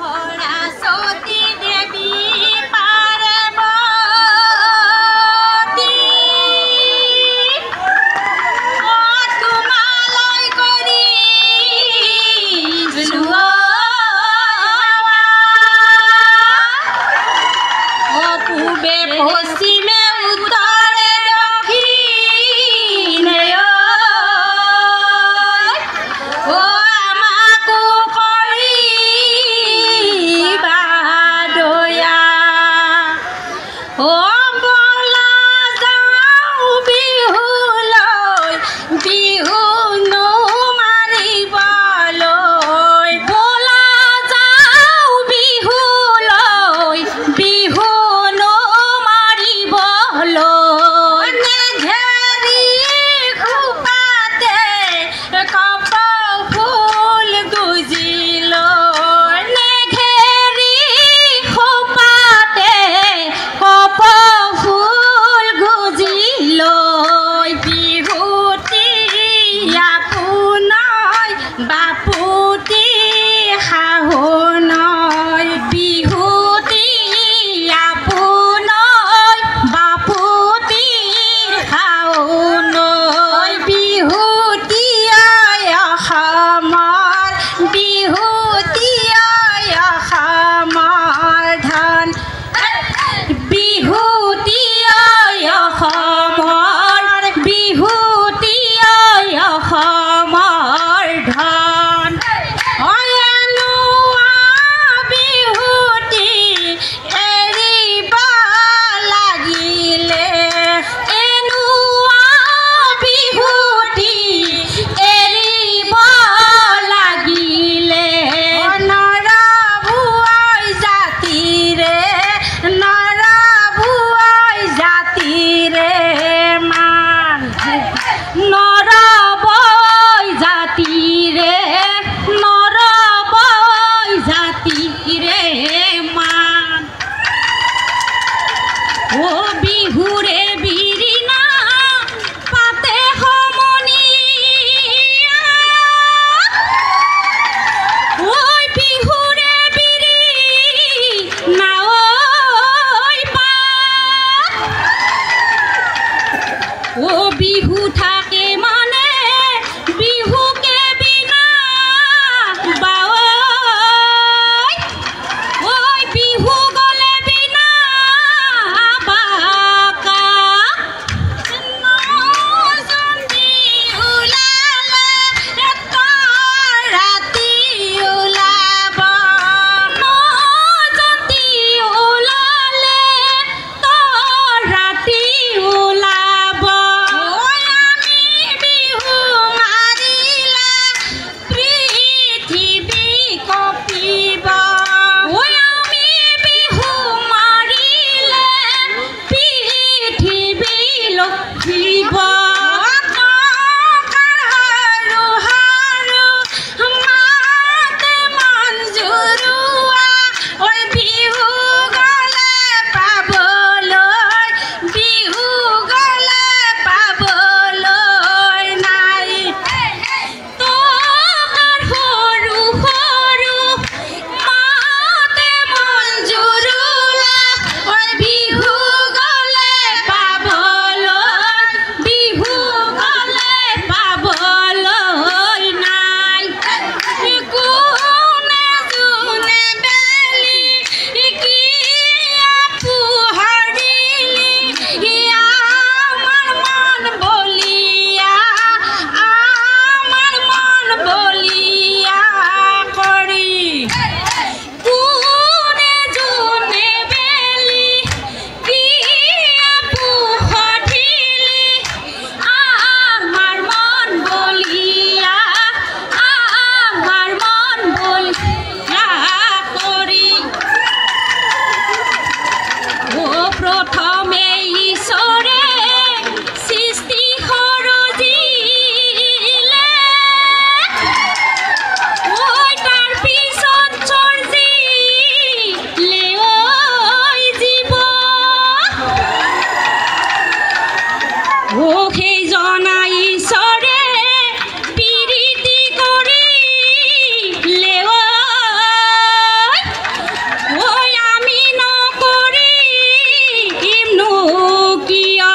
Saraswati Devi Parvati ও তোমাৰ সেইজনা ঈশ্বৰে প্ৰীতি কৰিলে ঐ, ঐ আমি নকৰিমনো কিয়?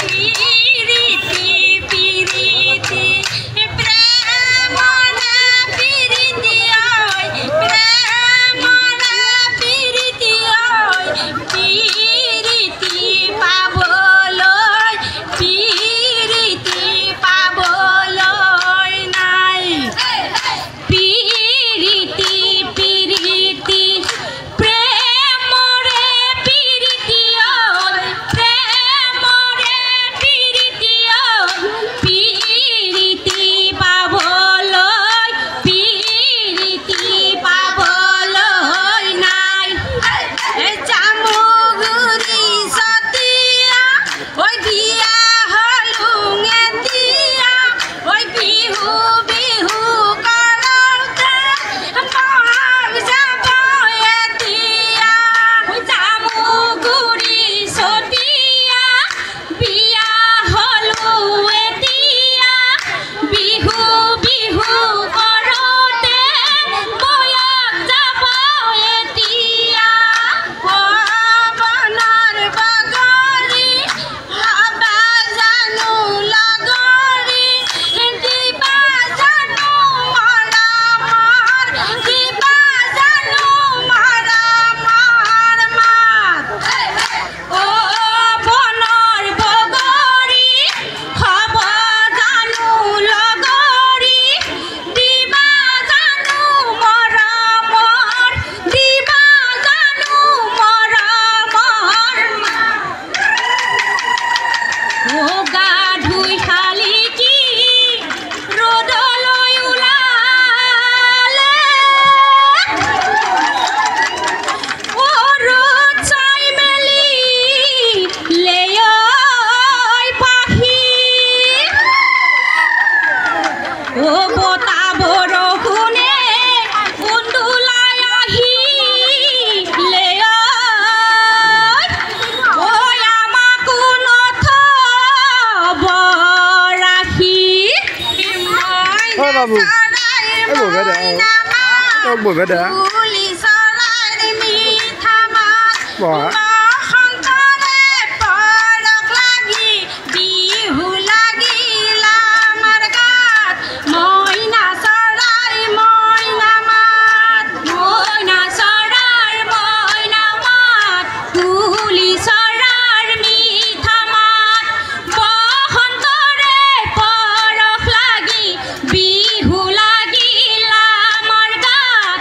পিৰিতি পিৰিতি প্ৰেমৰে পিৰিতি ঐ, প্ৰেমৰে পিৰিতি ঐ, পিৰিতি পাবলৈ, পিৰিতি পাবলৈ নাই। পিৰিতি পিৰিতি প্ৰেমৰে পিৰিতি ঐ, প্ৰেমৰে পিৰিতি ঐ, পিৰিতি পাবলৈ, পিৰিতি পাবলৈ নাই। জামুগুৰি চতিয়া ঐ, বিয়া হলো এতিয়া ঐ, বিহু বিহু কৰোঁতে বহাগ যাব এতিয়া। জামুগুৰি চতিয়া বিয়া হলো এতিয়া, বিহু বিহু কৰোঁতে বয়স যাব এতিয়া। পৱনৰ বগৰী হবা জানো লগৰী, দিবা জানো মৰমৰ, দিবা জানো মৰমৰ মাত। অ বনৰ বগৰী হব জানো লগৰী, দিবা জানো মৰমৰ, দিবা জানো মৰমৰ মাত। অ গা ধুই শালিকি ৰ'দলৈ ওলালে, অ ৰ'দ চাই মেলি ঐ পাহি, অ বতাহ বৰষুণে ওন্দোলাই আহিলে ঐ, ঐ আমাকো নথব ৰাখি। ঐ বাবু, এই বঢ়িয়া দে, তক বঢ়িয়া দে। কুলি চৰাইৰ মিঠা মাত, বহা। বসন্তৰে পৰশ লাগি বিহু লাগিল আমাৰ গাত। মইনা চৰাই মইনা মাত, মইনা চৰাইৰ মইনা মাত, কুলি চৰাইৰ মিঠা মাত, বসন্তৰে পৰশ লাগি বিহু লাগিল আমাৰ গাত।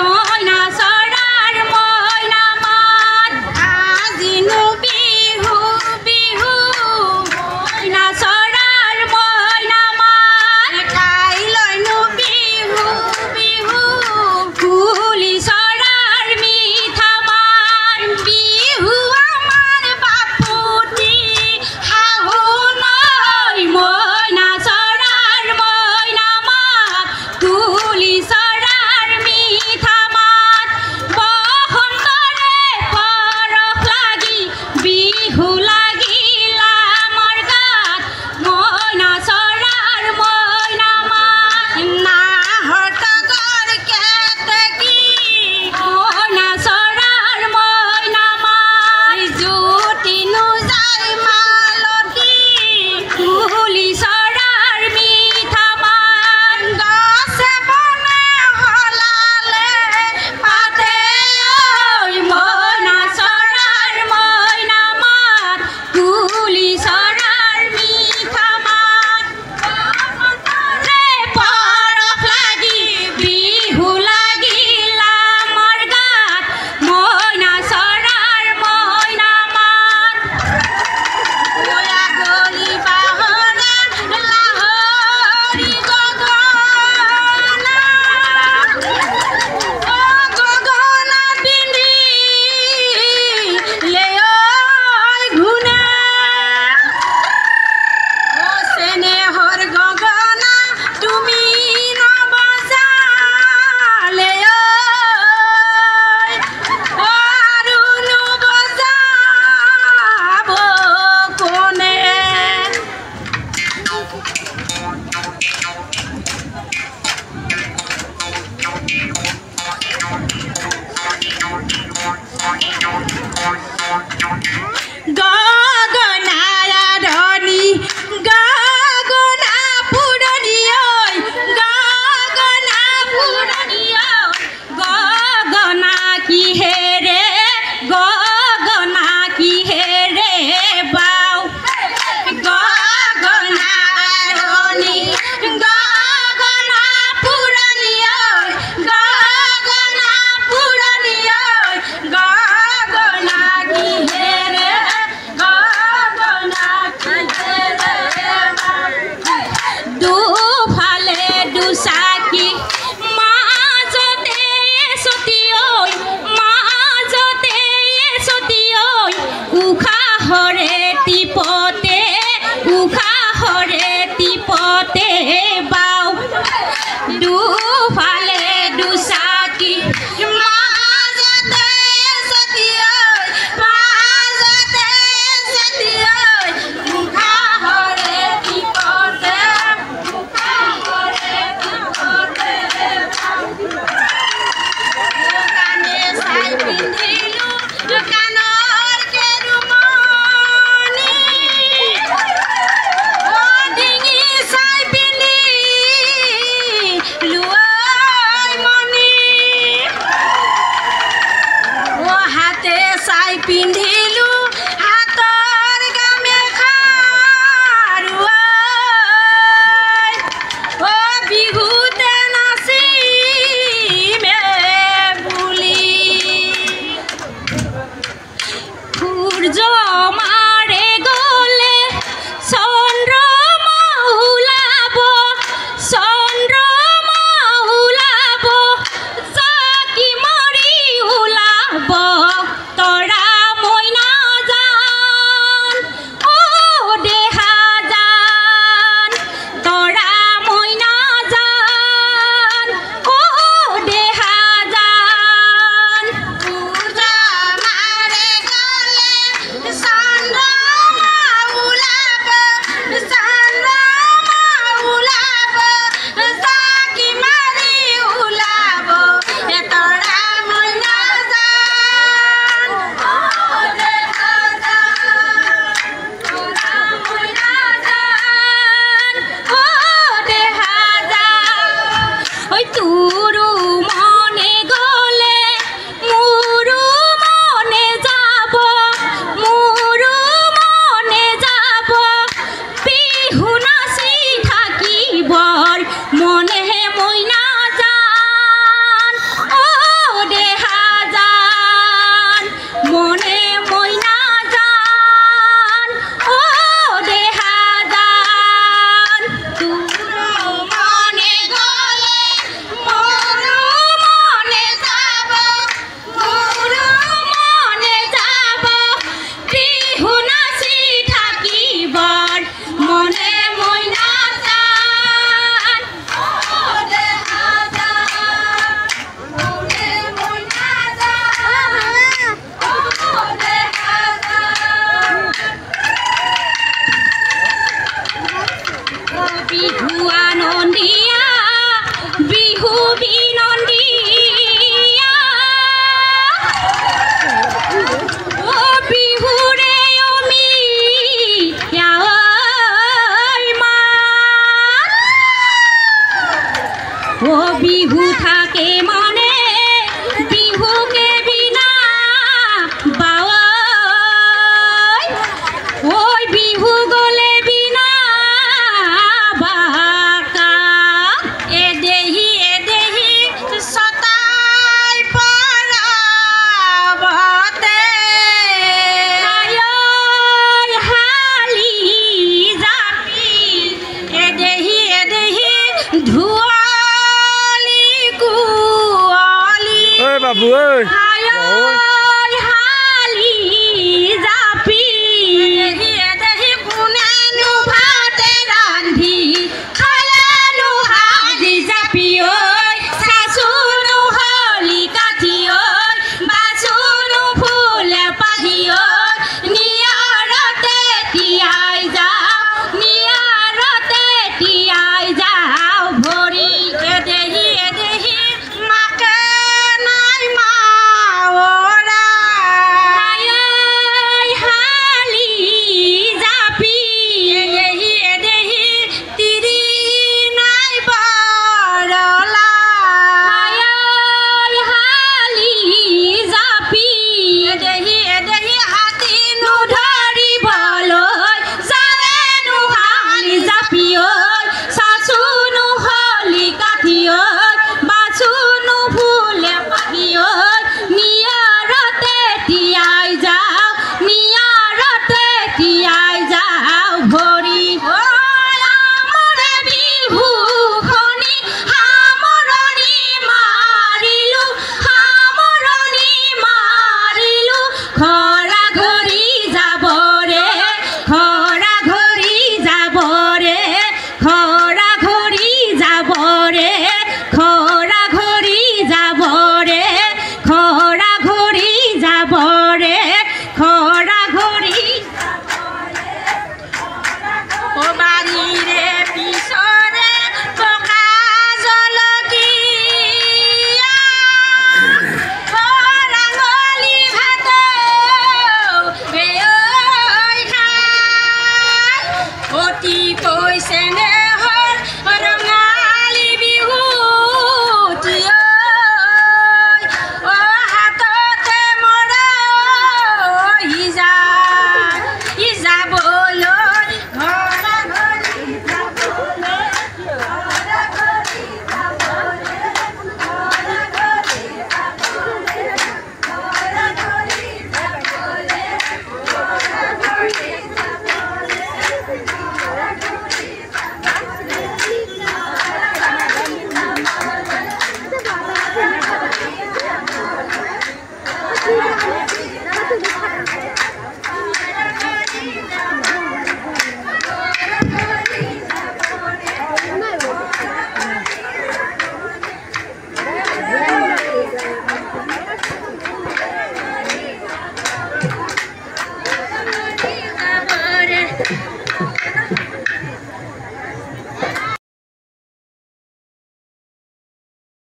মইনা চৰাইৰ মইনা মাত। আজিনো বিহু বিহু, মইনা চৰাইৰ মইনা মাত, কাইলৈনো বিহু বিহু, কুলি চৰাইৰ মিঠা মাত। বিহু আমাৰ বাপুতি শাওণ, মইনা চৰাইৰ মইনা মাত, কুলি চৰাইৰ মিঠা মাত, বসন্তৰে পৰশ লাগি বিহু লাগিল আমাৰ গাত। মইনা চৰাইৰ মইনা মাত। নাহৰ তগৰ কেতেকী, মইনা চৰাইৰ মইনা মাত, জ্যোতিনো যায় মালতী, কুলি চৰাইৰ মিঠা মাত, গছে বনে সলালে পাতে ঐ, মইনা চৰাইৰ মইনা মাত, কুলি চৰাইৰ মিঠা মাত, বসন্তৰে পৰশ লাগি বিহু লাগিল আমাৰ গাত। মইনা চৰাইৰ মইনা মাত। আগলি বাহৰে লাহৰি গগনা, অ গগনা পিন্ধিলে ঐ ঘূণা, অ চেনেহৰ গগনা তুমি নবজালে ঐ, অ আৰু নবজাব কোনে? ধুৱালি কুঁৱলী ঐ বাবু ঐ হালি জাপি দেহি কোনেনো ভাতে ৰান্ধি খালেনো হাজি জাপি ঐ চাচোনো হলি কাঠি ঐ বাচোনো ফুলে পাহি ঐ নিয়ৰতে তিয়াই যাওঁ নিয়ৰতে তিয়াই যাওঁ ভৰি এদেহি এদেহি মাকে নাই মাওৰা হালি জাপি এদেহি এদেহি তিৰি নাই বৰলা হালি জাপি এদেহি এদেহি হাতী ধৰিবলৈ যাৱেনো হালি জাপি ঐ চাচোনো হলি কাঠি ঐ বাচোনো ফুলে পাহি ঐ নিয়ৰতে তিয়াই যাওঁ নিয়ৰতে তিয়াই যাওঁ ভৰি আমাৰ বিহুখনি সামৰণি মাৰিলো সামৰণি মাৰিলো খৰা ঘৰি যাব ৰে খৰা ঘৰি যাব ৰে খৰা ঘৰি যাব ৰে খৰা ঘৰি যাব ৰে খৰা ঘৰি যাব ৰে খৰা ঘৰি বাৰীৰে পিছৰে পকা জলকীয়া ৰাঙলী ভাত বেয়ৈ খাই অতি কৈছে নেহৰ